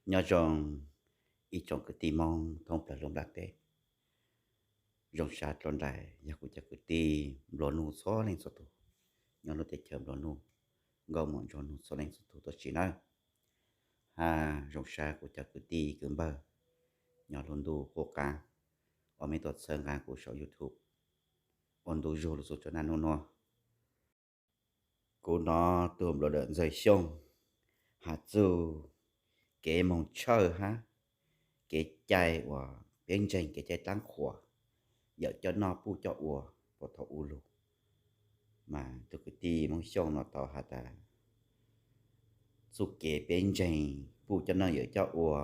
Nyob zoo ib tsoom kwv tij Hmoob thoob plaws lub nplaj teb. Zoo sab dlua nraim yog kuv cov kwv tij nplua nuj txhua leej txhua tus, nyob lub teb chaws nplua nuj, nkauj muam nraug nus txhua leej txhua tus tuaj tsim nawb. Hab zoo sab kuv cov kwv tij kwv npawg nyob lub ntuj qub qab uas mej tuaj txhawb nqa kuv saum YouTube ua ntu zug lug txug rua naj nub nua. Kuv nov tug npluav dawm Ntxawg Xyooj has txug kev moog tshawj hab kev cai uas peb ntseeg kev cai dlaab qhuas, yawm coj noj puj coj ua puag thaum ub lug. Mas tug kwv tij Moob Xyooj no tau has tas txuj kev peb ntseeg puj coj noj yawm coj ua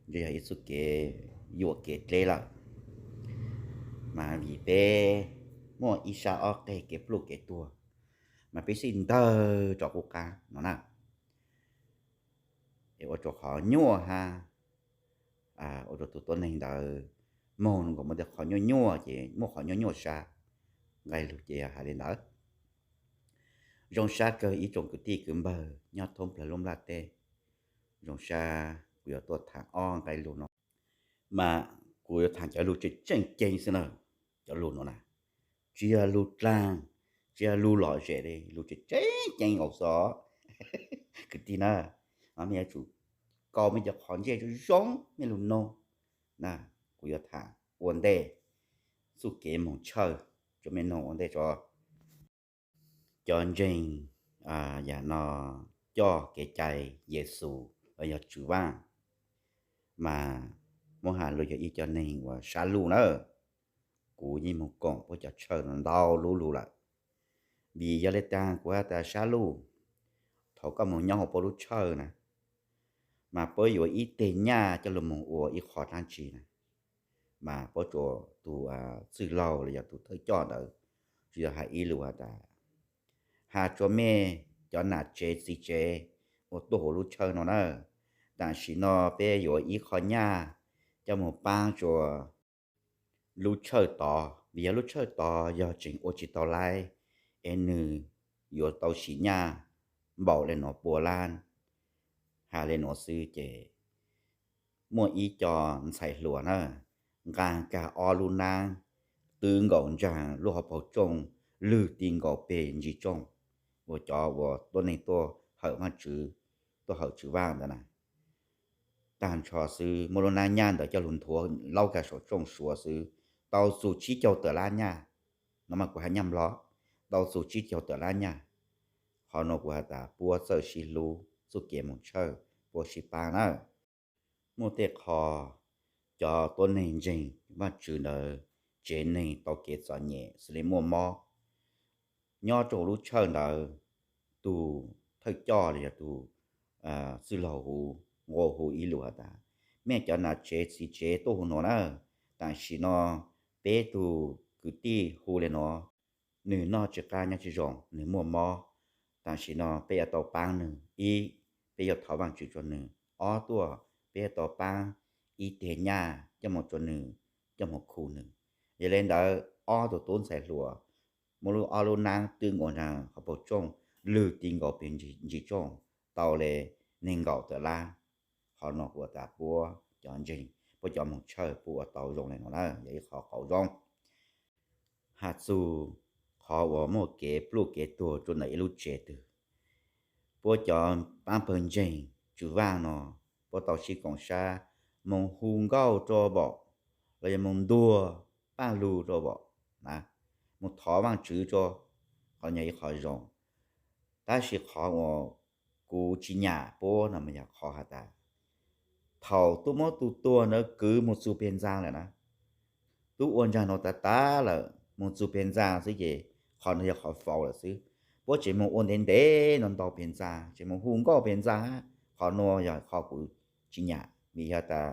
ntshe yog ib txuj kev yuam kev dleb lawm, mas vim peb muaj ib sab ob qeg kev pluj kev tuag, mas peb sib ntawg rov qub qab no na. Es ua rua qhov nyuaj hab ua rua tug tuab neeg ntawd moog nkaus muaj tej qhov nyuaj nyuaj ces muaj qhov nyuaj nyuaj sab, nqe lug ces yog has le ntawd. Zoo sab kawg ib tsoom kwv tij kwv npawg nyob thoob plawg lub nplaj teb. Zoo sab kuv yuav tuaj thaam ob nqe lug no, mas kuv yuav thaam cov lug tseem tseem ceeb xwb na. Cov lug no na, tsis yog lug dlaag, tsis yog lug lom zem li, lug tseem tseem ceeb nkaus xwb kwv tij na. Mej yuav tsum kaus mej cov qhov ntsej zoo zoo mej lug noog na. Kuv yuav thaam ua ntej txuj kev moog tshawj rua mej noog ua ntej tso. Cov ntseeg yam no coj kev cai Yexus los yog Tswv Vaaj, mas muab has lug yog ib co neeg uas sab luj na. Kuv yeej moog koom puab cov tshawj no ntau lub lug lawm. Vim yog le taag kuv has tas sab luj, thaum koj moog nyob huv puab lub tshawj na, mas puab yuav ib teg nyaj coj lug moog ua ib qho dlaab tsi na, mas puab tsuas tug txwj laug los yog tug thawj coj ntawd tsuas yog has ib lus has tas, has rua mej cov nam tsev txiv tsev uas tuaj huv lub tshawj no na, tam sim no peb yuav ib qho nyaj coj moog paab rua lub tshawj tod, vim yog lub tshawj tod yog tseem ua tsis tau laib, es nwg yuav tau sim nyaj npaum le nuav pua lab. Has le nuav xwb ces muaj ib co ntxhais hluas na, nqaa kag ob lub naab, tw nkaum ntsaag lub hauv paug tsooj, lwg ti nkaus peg ntsis tsooj, ua cov uas tuab neeg tuaj hawm Vaajtswv, tuaj hawm Tswv Vaaj ntawd na. Taag nrho xwb muab lub naab nyaj ntawd coj lug nthuav laub kag saum tsooj suav xwb, tau txug tsib caug tawm lab nyaj. No mas kuv has nyaj Nplog, tau txug tsib caug tawm lab nyaj. Qhov nuav kuv has tas puab txawj sib hlub, txuj kev moog tshawj puab sib paab na. Muaj tej qho cov tuab neeg ntseeg Vaajtswv ntawd tsev neeg tau kev txom nyem xws le muaj mob, nyob rua huv lub tshawj ntawd, tug thawj coj los yog tug txwj laug huv nqua hu ib lus has tas, mej cov nam tsev txiv tsev tuaj huv nuav na, tam sim no peb tug kwv tij hu le nuav, nwg noj tsis qab nyob tsis zoo, nwg muaj mob, tam sim no peb yuav tau paab nwg. Ib, peb yuav thov Vaajtswv rua nwg. Ob tuaj, peb yuav tau paab ib teg nyaj coj moog rua nwg, coj moog khu nwg. Yog le ntawd ob tug tub ntxhais hluas muab lub ob lub naab tw nkaus ntsaag hauv paug tsooj, lwg ti nkaus peg ntsis tsooj, tau le neeg nkaum tawm lab. Qhov no kuv has tas puab cov ntseeg, puab cov moog tshawj puab ua tau zoo le nuav na, yog ib qho qauv zoo. Has txug qhov uas muaj kev pluj kev tuag rua ntawm ib lub tsev twg, puab cov paab pawg ntseeg Tswv Vaaj no, puab tau sib koom sab moog hu nkauj rua npaum, los yog moog ntuag paaj lug rua npaum, moog thov Vaajtswv rua, qhov nyuas ib qho zoo. Tab sis qhov uas kuv tsis nyam puab no mas yog qhov has tas, thaum tub muab tug tuag ntawd kwv moog txug peg ntxaa lawm na, tub ua ntsaag no tag tag lawm moog txug peg ntxaa xwb ces qhov no yog qhov faus lawm xwb. Puab tseem moog ua ntev ntev no ntau peg ntxaa, tseem moog hu nkauj peg ntxaa, qhov nuav yog qhov kuv tsis nyam, vim yog tas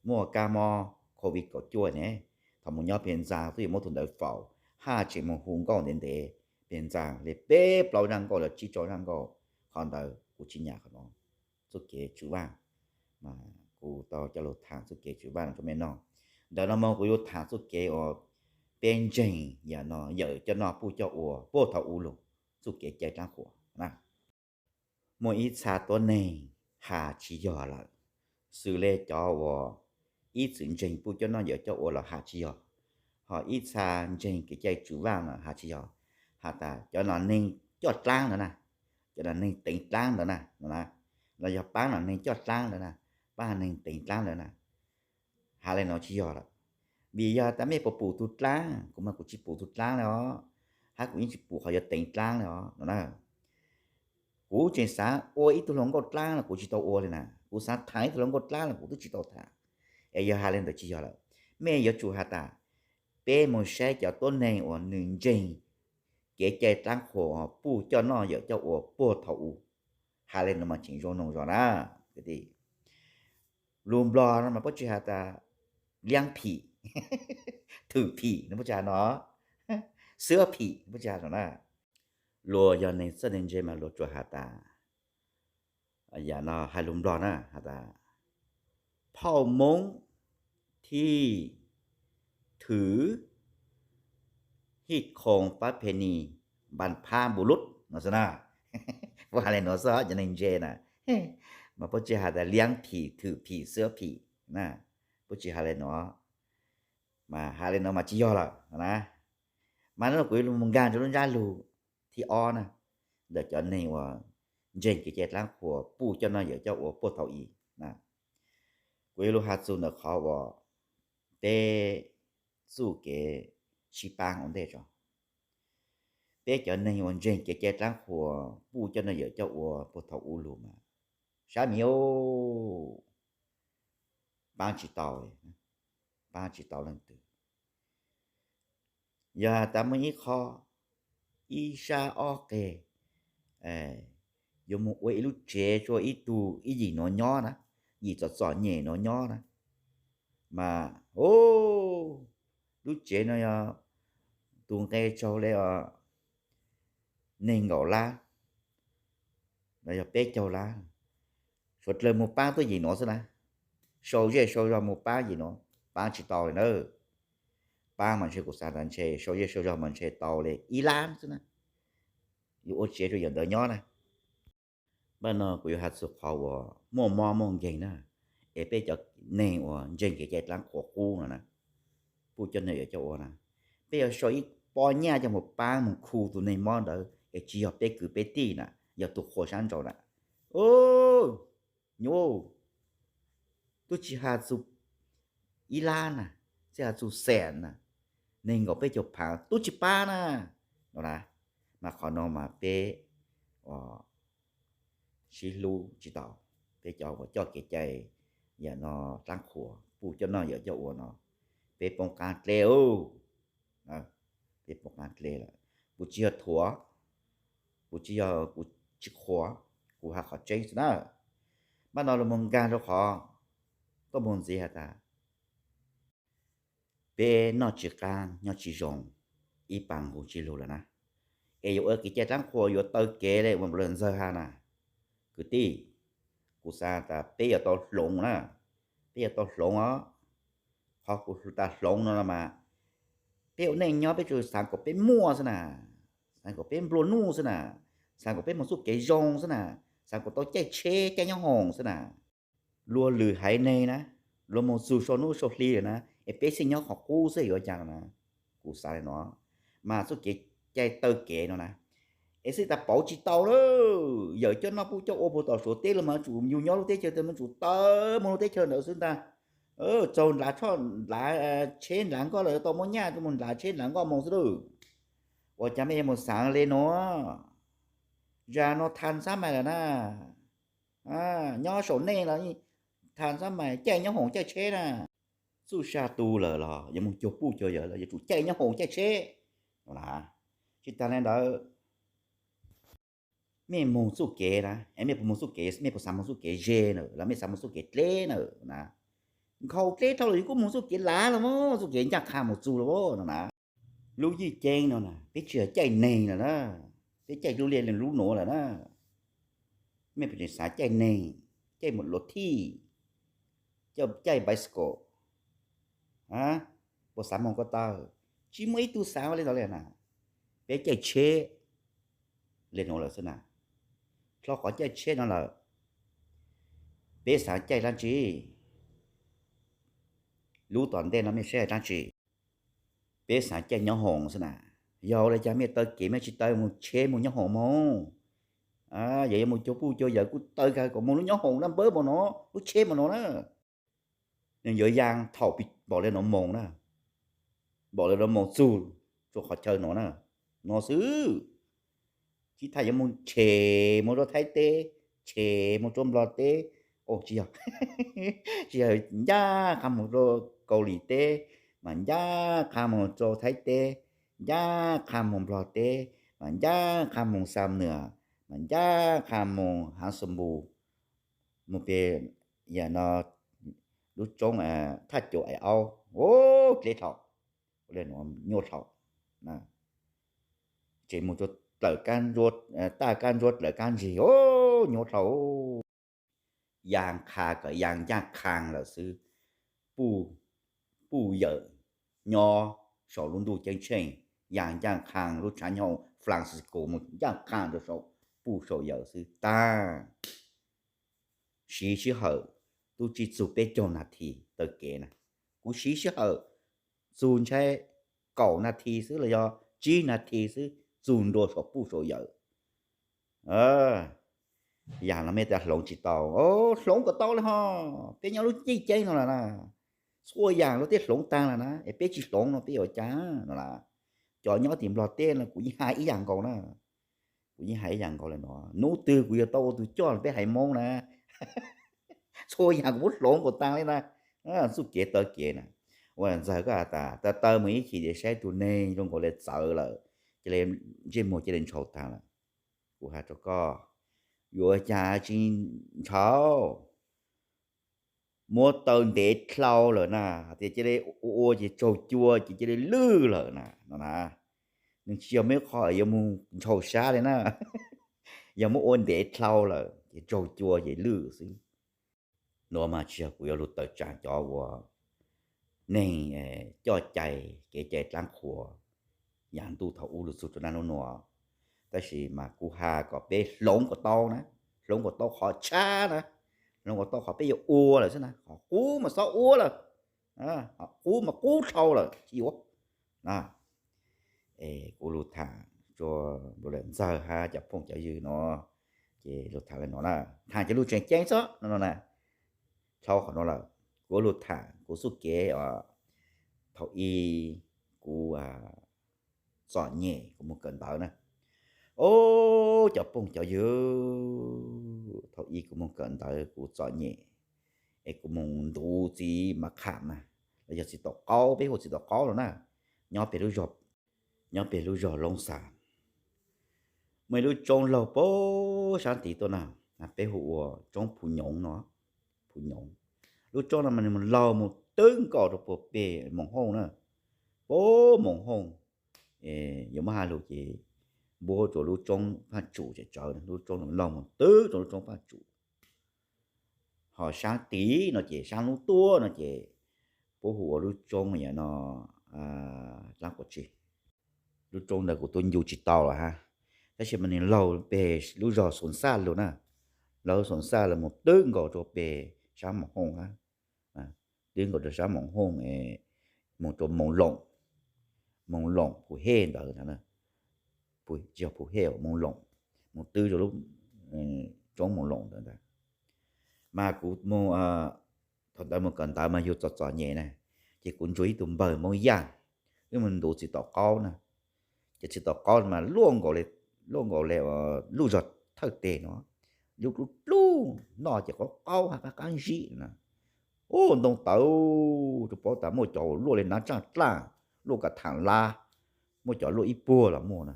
muaj kab mob covid kaum cuaj ne, thaum moog nyob peg ntxaa twb yuav muab tug ntawd faus, haj tseem moog hu nkauj ntev ntev peg ntxaa le peb plaub zaaj nkauj los tsib rau zaaj nkauj. Qhov ntawd kuv tsis nyam qhov no. Txuj kev Tswv Vaaj, kuv tau coj lug thaam txuj kev Tswv Vaaj rua mej noog. Ntawm no moog kuv yuav thaam txuj kev uas peb ntseeg yam no yawm coj noj puj coj ua puag thaum ub lug, txuj kev cai dlaab qhuas na. Muaj ib txha tuab neeg has tsis yog lawm, xws le cov uas ib txwm ntseeg puj coj noj yawm coj ua los has tsis yog, ho ib txha ntseeg kev cai tswv vaj los has tsis yog, has tas cov no neeg coj dlaab ntawd na, cov no neeg teev dlaab ntawd na, los yog paab no neeg coj dlaab ntawd na, paab neeg teev dlaab ntawd na. Has le no tsis yog lawm, vim yog tas mej puas pum tug dlaab, kuv mas kuv tsis pum tug dlaab le os, hab kuv yeej tsis pum qhov yuav teev dlaab le os no na. Kuv tseem xaav ua ib tug hluas nkauj dlaab los kuv tsis tau ua li na, kuv xaav tham ib tug hluas nkauj dlaab los kuv twb tsis tau tham. Es yog has le ntawd tsis yog lawm, mej yuav tsum has tas peb moog saib cov tuab neeg uas nws ntseeg kev cai dlaab qhuas puj coj noj yawm coj ua puag thaum ub. Has le no mas tseem zoo noog zog na. Lug Nplog no mas puab tsis has tas liab phim, thwm phim no puab tsis has no, xwb phim no puab tsis has no na. Luag yog neeg txawj neeg ntse mas luag tsuas has tas, yam no hais lug Nplog na has tas phauj Moob thij thwm hij khoos pab phe nis npas phab npu lub no xwb na. Puab has le nuav xwb cov neeg ntse na, mas puab tsis has tas liab phim thwm phim xwb phim na, puab tsis has le nuav. Mas has le nuav mas tsis yog lawm na. Mas nub no kuv yuav lug moog nkaag rua lub ntsab lug thib ob na, ntawm cov neeg uas ntseeg kev cai dlaab qhuas puj coj noj yawm coj ua puag thaum ub na. Kuv yuav lug has txug ntawm qhov uas peb txuj kev sib paab ua ntej tso. Peb cov neeg uas ntseeg kev cai dlaab qhuas puj coj noj yawm coj ua puag thaum ub lug mas, sab miv, paab tsis tau, paab tsis tau leej twg. Yog tas muaj ib qho, ib sab ob qeg, yuav moog ua ib lub tsev rua ib tug ib yim nuav nyob na, yim txom txom nyem nuav nyob na, mas lub tsev no yog tus nqe tsaug le neeg nkaum lab los yog peb caug lab, suav dlawg moog paab tuab yim nuav xwb na. Sau zej sau zog moog paab yim nuav, paab tsis tau li na. Paab mas ntshe kuv xaav tas ntshe sau zej sau zog mas ntshe tau li ib lab xwb na, yuav ua tsev rua yawm ntawd nyob na. Npaj no kuv yuav has txug qhov uas muaj mob muaj nkeeg na, es peb cov neeg uas ntseeg kev cai dlaab qhuas qub no na, puj coj noj yawm coj ua na, peb yuav sau ib pob nyaj coj moog paab moog khu tus neeg mob ntawd es tsis yog peb kwv peb tij na, yog tus qhua sab nraud na. Nyuj, tub tsis has txug ib lab na, txij has txug xees na, neeg nkaum peb caug phaav tub tsis paab na, no na. Mas qhov no mas peb sib hlub tsis tau, peb cov uas coj kev cai yam no dlaab qhuas puj coj noj yawm coj ua no, peb poob qaab dleb. Peb poob qaab dleb lawm. Kuv tsis yog thuam, kuv tsis yog, kuv tsis qhuas, kuv has qhov tseeb xwb na. Npaj no lug moog nkaag rua qhov tuaj moog ntxiv has tas peb noj tsis qaab nyob tsis zoo ib paag nqug tsis lug lawm na, es yuav ua kev cai dlaab qhuas yuav taw kev le uas lawv ntxawg has na. Kwv tij, kuv xaav tas peb yuav tau hloov na, peb yuav tau hloov os. Qhov kuv tas hloov no mas peb ua neej nyob peb tsuas xaav kom peb muaj xwb na, xaav kom peb nplua nuj xwb na, xaav kom peb moog txuj kev zoo xwb na, xaav kom tau caij tsheb caij nyob hoom xwb na. Luag lwm haiv neeg na, luag moog txug sau nub sau hli lawm na, es peb xij nyob qhov qub xwb yuav caag na. Kuv xaav le no, mas txuj kev cai taw kev no na, es xij tas pauv tsis tau lawm. Yawm coj noj puj coj ua puag tom Suav teb los mas yuav tsum yug nyob lub teb chaws twg mas yuav tsum taw moog lub teb chaws ntawd xwb ntag. Txaug nrad tsheb nrad nkoj lawm tau muaj nyaj moog nrad tsheb nrad nkoj moog xwb lawm. Ua caag mej yuav moog xaav le no? Zag no tha xab mais lawm na, nyob saum nej los tha xab mais caij nyob hoom caij tsheb na. Txuj sa tu lawm los yuav moog cuag puj cuag yawm los yuav tsum caij nyob hoom caij tsheb na. Tsis taag le ntawd, mej moog txuj kev na, mej puas moog txuj kev, mej puas xaav moog txuj kev ze na los mej xaav moog txuj kev dleb na? Nkhaus dleb dhau los yus kuj moog txuj kev lav los, txuj kev ncaj qha moog txug los no na. Lub yij ceeb no na peb tsis yog caij neeg lawm na, peb caij lub liaj lub nuav lawm na. Mej puas tseem xaav caij neeg, caij mus luas thij, caij bicycle, puas xaav moog ko taw? Tsis muaj ib tug xaav le ntawd li na. Peb caij tsheb le nuav lawm xwb na. Dlhau qhov caij tsheb no lawm, Peb xav caij dab tsi? Lub tom ntej no mej saib dab tsi? Peb xav caij nyob hoom xwb na. Yog ua li cas mej taw kev mej tsis taw mus tsheb mus nyob hoom moog? Yog yuav mus cuag puj cuag yawm kuj taw kag kom moog lub nyob hoom na, npawb npaum no, lub tsheb npaum no na. Nwg yuav yaa thaum pib npaum le nuav moog na, npaum le nuav moog txug rua qhov chaw nuav na, no xwb. Tib thaj yuav moog tshem moog rua Thaib teb, tshem moog rua Nplog teb, tsis yog, tsis yog, ncaj qha moog rua Kaus Lim teb, mas ncaj qha moog rua Thaib teb, ncaj qha moog Nplog teb, mas ncaj qha moog Xam Nuam, mas ncaj qha moog Haav Xu Npus, moog peg yam no lub roob Thaj Cuv Ais Aub, dleb dlhau, nyuaj dlhau. Tseem moog rua dlawm, taj kab ntsuab dlawm kab ntsig, nyuaj dlhau. Yaa qha kom yaa ncaaj qha lawm xwb. Puj yawm nyob saum lub ntuj ceeb tsheej, yaa ncaaj qha lub tshav nyoog Flansiskus moog ncaaj qha rua saum puj saum yawm xwb tag. Siv sij hawm tub tsi txug peb caug nas this taw kev na. Kuv siv sij hawm txug ntshai kaum nas this xwb los yog tsib nas this xwb txug nrua saum puj saum yawm. Yam no mej tas hloov tsis tau, hloov kom tau le ho. Peb nyob lub ncej ceeb no lawm na, txhua yam luag tej hloov taag lawm na, es peb tsis hloov no peb yuav ua cas no las. Cov nyob tim Nplog teb no kuv yeej has ib yam nkaus na, kuv yeej has ib yam nkaus le no. Nub twg kuv yuav tau ua tug coj peb haiv Moob na, txhua yam kuv puab hloov kom taag le na, txuj kev taw kev na. Ua ntxawg koj has tas taw taw moog ib chim ces saib tug neeg zoo nkaus le txawv lawm, cia li ntsej muag cia li ntshau taag lawm. Kuv has rua koj, yuav ua cas tsis ntshau? Muab taw ntev dlhau lawm na, has tias cia li ua ua ces tsaug cua ces cia li lwj lawm na no na. Nws tsis yog muaj ib qho yuav moog ntshau sab le na, yog muab ua ntev dlhau lawm ces tsaug cua ces lwj xwb. Nuav mas tsis yog kuv yuav lug tawm tsaam cov uas neeg coj cai kev cai dlaab qhuas yaam ntuj thaum ub lug txug rua naj nub nuav, tab sis mas kuv has kom peb hloov kom tau na, hloov kom tau qhov tshab na, hloov kom tau qhov peb yuav ua lawm xwb na, qhov qub mas xob ua lawm, qub mas qub dlhau lawm tsis yuav. Kuv lug tham rua Nplog Ntxawg hab cov phooj cov ywg no, ces lug tham le no na, tham cov lug tseem ceeb xwb no na. Dlhau qhov no lawm, kuv lug tham kuv txuj kev thaum ub kuv txom nyem kuv moog kawm ntawv na. Ob, cov phooj cov ywg, thaum ub kuv moog kawm ntawv kuv txom nyem, es kuv moog ntuv txiv Mav Kham na, los yog txiv Tom Qaub, peb hu txiv Tom Qaub no na, nyob peg lub zog, nyob peg lub zog Loob Xas, muaj ib lub roob laug puag sab tid tuaj na, peb hu ua roob Phu Nyoov no. Phu Nyoov, lub roob no mas nws laug moog twb nkaus rua puag peg Moos Hooj na, puag Moos Hooj. Yuav muab has lug ces npuab rua lub roob Phaaj Tsum tsawv tsawv, lub roob no laug moog twb rua lub roob Phaaj Tsum. Ho saab tid no ces saab lub tuaj no ces puab hu ua lub roob no, dlaab quas tsi, lub roob ntawd kuv tub ncu tsis tau lawm hab, tab sis mas nws laug peg lub zog Xoom Xaj lug na, laug Xoom Xaj lug moog twb nkaus rua peg saab Moos Hooj hab, twb nkaus rua saab Moos Hooj, moog rua Moos Loom, Moos Loom Phu Hej ntawd, tsis yog Phu Hej, Moos Loom, moog twb rua lub roob Moos Loom ntawd ntag. Mas kuv moog, thaum ntawd moog kawm ntawv mas yug txom txom nyem na, ces kuv ntsuag ib tug npawg Moob Yaj, wb moog ntuv txiv Tom Qaub na, ces txiv Tom Qaub mas luaj nkaus, luaj nkaus le lub zog Thawj teg no, lub dlub dlub noj ces qaub qaub hab qab qab zib na. Ub, ntoo tawv, tsis paub tas muaj cov luaj le nab tsaaj dlaaj, luaj kav thaam lab, muaj cov luaj ib puag los muaj na.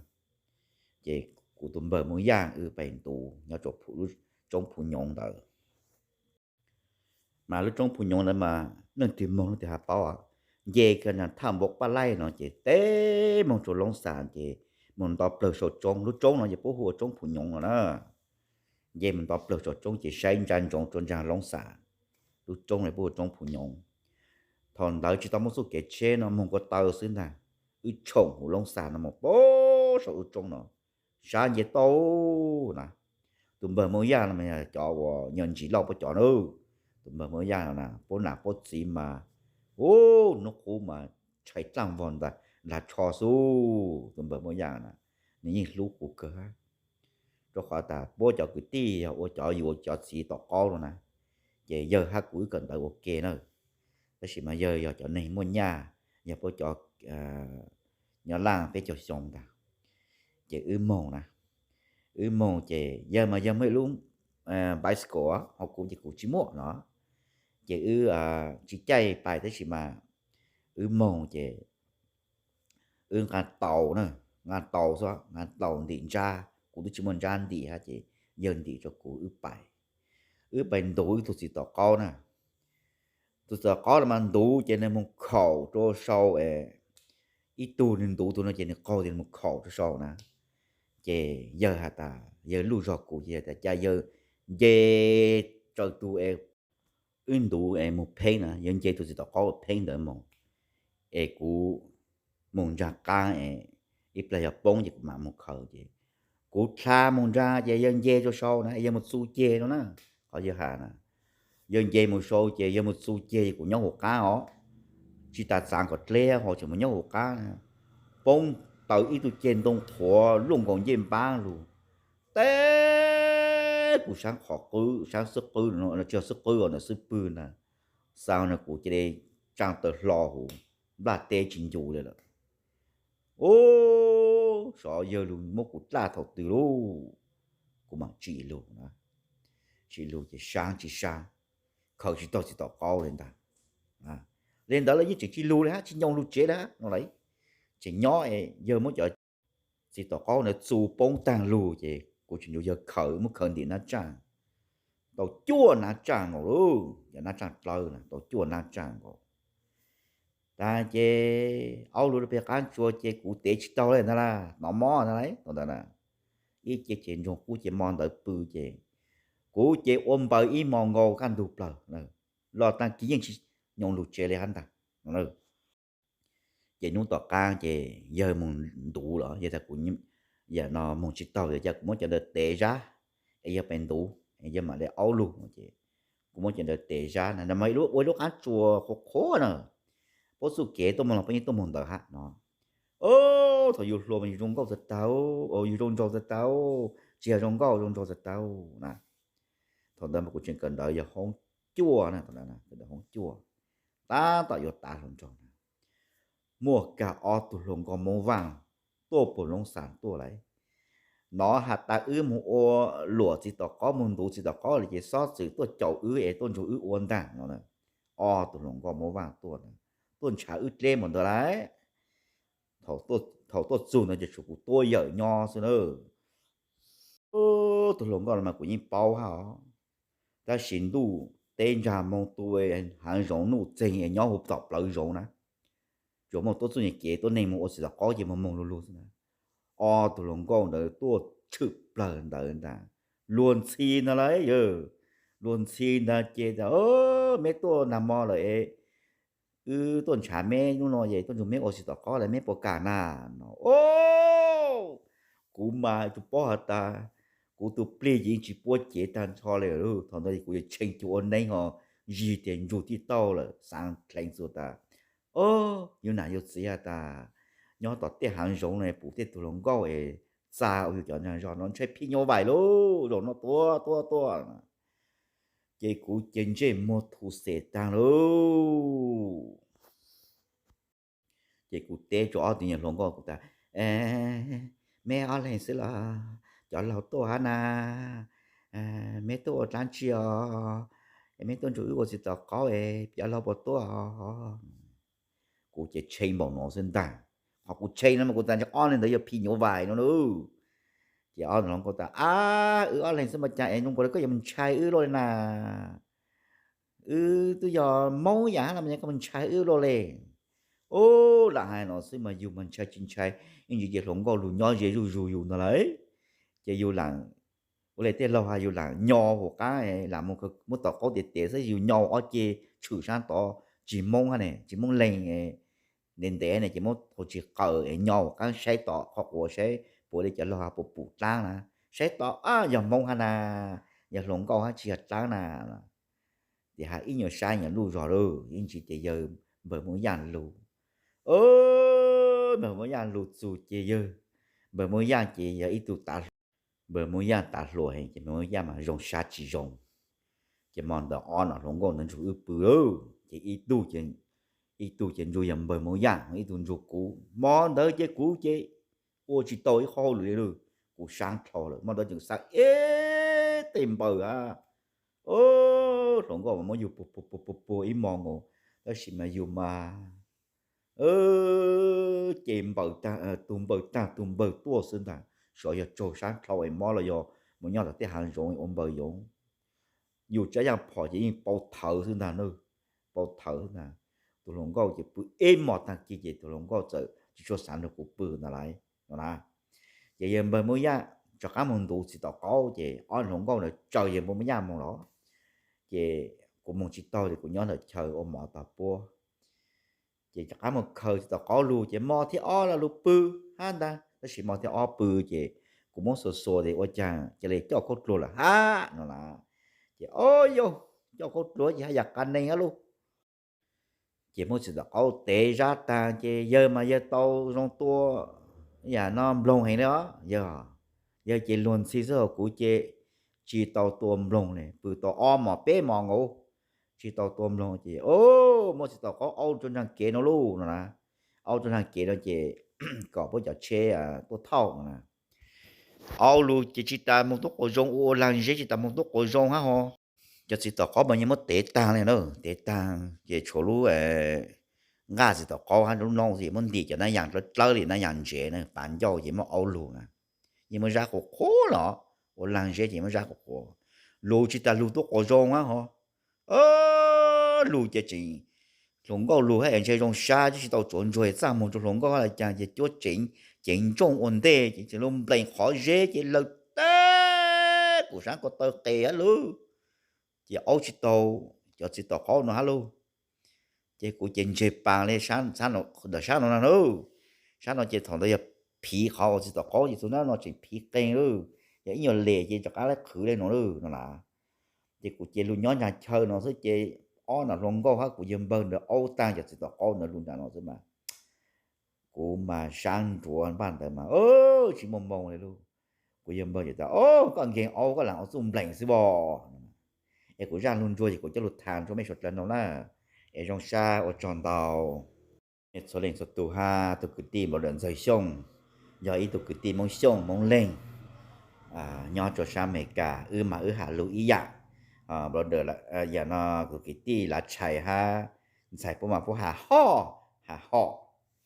Ces kuv tus npawg Mooj Yaj wb pais ntuv nyob rua roob Phu Nyoov ntawd. Mas lub roob Phu Nyoov ntawd mas leej twg moog leej twg has paub, nce kiag thaj Npauv Paj Laij no ces teb moog rua Loob Xas ces moog nto plawg saum roob. Lub roob no ces puab hu ua roob Phu Nyoov no na. Nce moog nto plawg saum roob ces saib ntsa ntsoov rua ntsa Loob Xas. Lub roob no puab hu roob Phu Nyoov. Thaum ntawd tsis tau muaj txuj kev tsheb no, moog ko taw xwb ntag. Wb tshoom huv Loob Xas no moog puag saum lub roob no, sab nce tau na. Tus npawg Mooj Yaj no mas yog cov uas nyuag ntsis loj puab cov na. Tus npawg Hmoob Yaj no na, puab nam puab txiv mas, ub, hnub qub mas tshais dlaaj vog nta, nta tsho xwb. Tus npawg Hmoob Yaj na, nws yeej hlub kuv kawg hab, rua qhov tas puab cov kwv tij yog ua cov yug ua cov txiv tom qaub no na, ces yawg hab kuv wb kawm ntawv ua ke na. Tab sis mas yawg yog cov neeg muaj nyaj, yog puab cov nyob laj peb caug xyoo ntag. Ces wb moog na, wb moog ces yawg mas yawg muaj ib lub bicycle, ho kuv ces kuv tsis muaj no. Ces wb tsis caij pais tab sis mas wb moog ces wb nqa taus na, nqa taus xwb, nqa taus ntim ntsab, kuv twb tsis muaj ntsab ntim hab ces yawg ntim rua kuv wb pais. Wb pais ntuv wb tug txiv tom qaub na. Tug txiv tom qaub los mas ntuv ces nws moog khaum rua sau es, ib tug nws ntuv tug no ces nws qaug tias nws moog khaum rua sau na. Ces yawg has tas, yawg luj zog kuv ces tas cas yawg nce raws tug es wb ntuv es moog pheeb na, yawg nce tug txiv tom qaub pheeb ntawd moog, es kuv moog ntsaa qaab es ib plag yog poob ces kuv mam moog khaws ces kuv dlha moog ntsaa ces yawg nce rua sau na, yawg moog txu ceg no na. Qhov yawg has na, yawg nce moog sau ces yawg moog txu ceg es kuv nyob huv qaab os, tsis tas txaav kom dleb ho tseem moog nyob huv qaab na, poob taws ib tug ceg ntoo qhuav luaj nkaus ncej npaab lug, teb kuv saab qhov qwb, saab xwb qwb, tsis yog xwb qwb os, ntawm xwb pwg ntag. Xaa no kuv cia li tsaa taws hlo huv, nplaj teb tsis ncu li lawm. Ub, xyov yawg lug muab kuv dlaj thaum twg lauj, kuv mam tsim lug, tsim lug ces saab tsis saab, khaws tsis taug txiv tom qaub li ntag. Li ntawd los yeej tseem tsis lug li hab, tsis nyoo lug tsev li hab no lawm. Tseem nyob es yawg muab cov txiv tom qaub ntawd txu poob taag lug ces kuv tseem nrug yawg khaws, muab khaws ntim nab tsaaj, tau cuaj nab tsaaj nkaus lauj, cov nab tsaaj dlawb na, tau cuaj nab tsaaj nkaus. Tas ces aub lug rau peg qaab tsua ces kuv tev tsis taug li ntag lauj, nov mob ntag lauj thaum ntawd na. Ib ce ces ntsoog qub ces mo ntawd pw ces kuv ces ua npaws ib mo nkaus kaj ntug plawg, los taag kis yeej tsis nyoo lug tsev li hab ntag. Ces hnub tom qaab ces yawg moog ntuv los yawg tas kuv, yam no moog tsis taug, yog cas kuv muab cov ntawd tev zab es yawg pem ntuv es yawg mam li aub lug ces kuv muab cov ntawd tev zab na, ua ib lub qaab tsua qhuav qhuav na, puab txuj kev tuaj moog los puab yeej tuaj moog ntawd hab no. Thaum yug hluas mas yug zoo nkauj tag tag, yug zoo nraug tag tag, tsis yog zoo nkauj, zoo nraug tag tag na. Thaum ntawd mas kuv tseem kawm ntawv yog hoob cuaj na, kawm ntawv hoob cuaj, tab tom yuav tav hluas nraug na, muaj kag ob tug hluas nkauj Moob Vaaj tuaj puag Loob Xas tuaj lauj. Nov has tas wb moog ua luam txiv tom qaub, moog ntuv txiv tom qaub lawm ces xob txwm tuaj caum wb es tuaj nrug wb ua ntaag no. Ob tug hluas nkauj Moob Vaaj tuaj, tuaj ntshav wb dleb npaum ntawd lauj. Thaum tuaj txug ntawd ces tsuas kuv tuab yawm nyob xwb na. Tug hluas nkauj no mas kuv yeej paub hab os, tab sis ntuj teb ntsag moo tu, haav zoov nuj txeeg es nyob huv tom plawv zoov na, tsuas muaj tuab txuj nyem kev tuab neeg moog ua txiv tom qaub ces moog moog lug lug xwb na. Ob tug hluas nkauj ntawd tuaj tshwm plawg ntawd ntag, luag ntxhi ntag lauj, luag ntxhi ntag ces tas, meb tuaj nag mo lawm es wb tuaj ntshav meb hnub no es tuaj nrug meb ua txiv tom qaub lawm, meb puas kam na no. Kuv mas tsuas paub has tas kuv tus plig ces yeej tsis puab cev tag nrho li. Thaum ntawd kuv yuav tshee cuag ua neeb ho zig tias ntsug tij tauj lawm, xaav dheev txug tas, yus nam yus txiv has tas nyob tom tej haav zoov no pum tej tug hluas nkauj es txag ua yus cov nraag zog no ntshai phim nyuj vais lauj, zaum no tuaj tuaj tuaj. Ces kuv cia ntsej muag thu xes taag lauj. Ces kuv teb rua ob tug nyuag hluas nkauj kuv tas, meb ob leeg xwb los? Cov laug tuaj hab na, meb tuaj ua dlaab tsi os? Meb tuaj nrug wb ua txiv tom qaub es cov laug puas tuaj os? Kuv ces tshee npaum no xwb ntag. Qhov kuv tshee no mas kuv tas ob leeg ntawd yog phim nyuj vais no lauj. Ces ob tug hluas nkauj tas, ab, wb ob leeg xwb mas cas es zoo nkaus li koj yuav mus ntshai wb luaj li na? Wb twb yog Moob yam hab los mas cas koj mus ntshai wb luaj li? Ub, lam hais no xwb mas yug mas ntshai tsis ntshai, ib ntsis ces hluas nkauj lug nyob ze zuj zus yus ntag lauj. Ces yus lam, ua le tej laug has, yus lam nyo huv qaab, lam muab tom qaub tiav tiav xwb, yus nyo ob ce tshwm saab tod, tsis Moob hab ne, tsis Moob leeg, ntev ntev ne ces muab thaus tsis qaws es nyo huv qaab saib tom qhov quav saib puas li cov laug has puas pum dlaab na, saib tom, ab, yog Moob hab na, yog hluas nkauj hab tsis yog dlaab na. Ces hais ib nyuag sab nyuag luj zog lawm, ib ntsis ces yawg npawg Hmoob Yaj lug. Npawg Hmoob Yaj lug txug ces yawg npawg Hmoob Yaj ces yog ib tug tav hluas, npawg Hmoob Yaj tav hluas heev ces npawg Hmoob Yaj mas zoo sab tsis zoo. Ces hmo ntawd ob nom hluas nkauj ntawd nrug wb pw lawm ces ib tug ces ntsug yog npawg Hmoob Yaj, ib tug ntsug kuv. Hmo ntawd ces kuv ces ua tsis tau ib qho hauj lwm li lawm, kuv sab dlhau lawm. Hmo ntawd tseem xav ib tej npaws a, hluas nkauj mas muab yug puag puag puag puag ib hmos nkaus, tab sis mas yug mas ces npaws tag tus npaws tag tus npaws tuaj xwb ntag, xyov yog raug sab dlhau es mob los yog mus nyob tom tej hav zoov ua npaws yoov. Yus tsab yaj phom ces yeej pau thawv xwb ntag na, pau thawv xwb ntag. Tus hluas nkauj ces pw ib hmos tag kis ces tus hluas nkauj txawm tsis tshua xav nrog kuv pw ntag lauj no na. Ces yawg npawg Hmoob Yaj rov qab moog ntuv txiv tom qaub ces ob hluas nkauj ntawd tsaws yawg npawg Hmoob Yaj moog los. Ces kuv moog tsis taug li, kuv nyob ntawm chaw ua mov tog puab. Ces rov qab moog khaws txiv tom qaub lug ces hmo thib ob los lug pw hab ntag, tab sis hmo thib ob pw ces kuv muab xuas xuas ces ua caag ca le coj khaub dluag lawm hab no na. Ces o yau, coj khaub dluag ces haj yam qas neeg hab lauj. Ces muab txiv tom qaub tev zab tag ces yawg mas yawg tau zoo tua yam no nploog heev li os. Yawg, yawg ces luag ntxhi xwb, ho kuv ces tsis tau tua nploog li, pw tau ob hmos peb hmos nkaus tsis tau tua nploog ces o, muab txiv tom qaub aub rua nraag kev no lauj no na. Aub rua nraag kev no ces kom puab cov tsheb tuaj thauj no na. Aub lug ces tsis tas moog tub quas zoo, ua ua laag zeb tsis tas moog tub quas zoo hab ho. Cov txiv tom qaub mas yeej muab tev taag li na, tev taag ces tshuav lub nqaj txiv tom qaub hab lub noob es muab ntim cov nab yaas dlawb dlawb li nab yaas ntsev na, pav ncauj ces muab aub lug na. Yeej muab zab qhuav qhuav los, ua laag zeb ces muab zab qhuav qhuav, lug tsis tas lug tub quas zoo hab ho. Lug ces tseem, hluas nkauj lug hab es ntshe zoo sab tsis tau tsuav ntsuag txaj muag rua hluas nkauj hab los caag ces cuab ceev ntsooj ua ntej ces tseem lug nplees qhov zeb ces lawg tag kuv sab ko taw qes hab lauj. Ces aub tsis tau cov txiv tom qaub no hab lauj. Ces kuv ces ntseg paas li ntawm sab no na lauj. Sab no ces thaum ntawd yog phiv qhov uas txiv tom qaub ces txug nab no tseem phiv qeeg lauj, yog ib nyuag les ces rov qab qhwv le no lauj no na. Ces kuv ces lug nyob nraag chaw no xwb ces ob nom hluas nkauj hab kuv yawg npawg ntawd aub taag cov txiv tom qaub ntawd lug nraag no xwb mas kuv mas sab nruav npaum ntawd mas tsis muaj moo li lauj. Kuv yawg npawg ces tas, o, koj nkeeg aub koj laag ua txuj nplees xwb os. Es kuv zaj lug ntsuag ces kuv coj lug thaam rua mej suav dlawg noog na. Es zoo sab ua tsaug ntau mej txhua leej txhua tug hab tug kwv tij Nploov Dawm Ntxawg Xyooj, yog ib tug kwv tij Moob Xyooj Moob Leeg nyob rua sab Amelikas, wb mas wb has lug ib yaam. Nploov Dawm, yam no kuv kwv tij Lav Tshais hab Ntxhais puab mas puab has hoj, has hoj,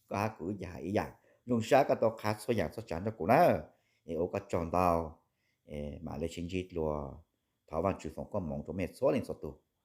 koj hab kuv wb ces has ib yaam. Zoo sab koj tau qha txhua yaam txhua tsaav rua kuv na, es ua koj tsaug ntau, mam le sib ntsib dlua. Thov Vaajtswv foom koob moov rua mej txhua leej txhua tug.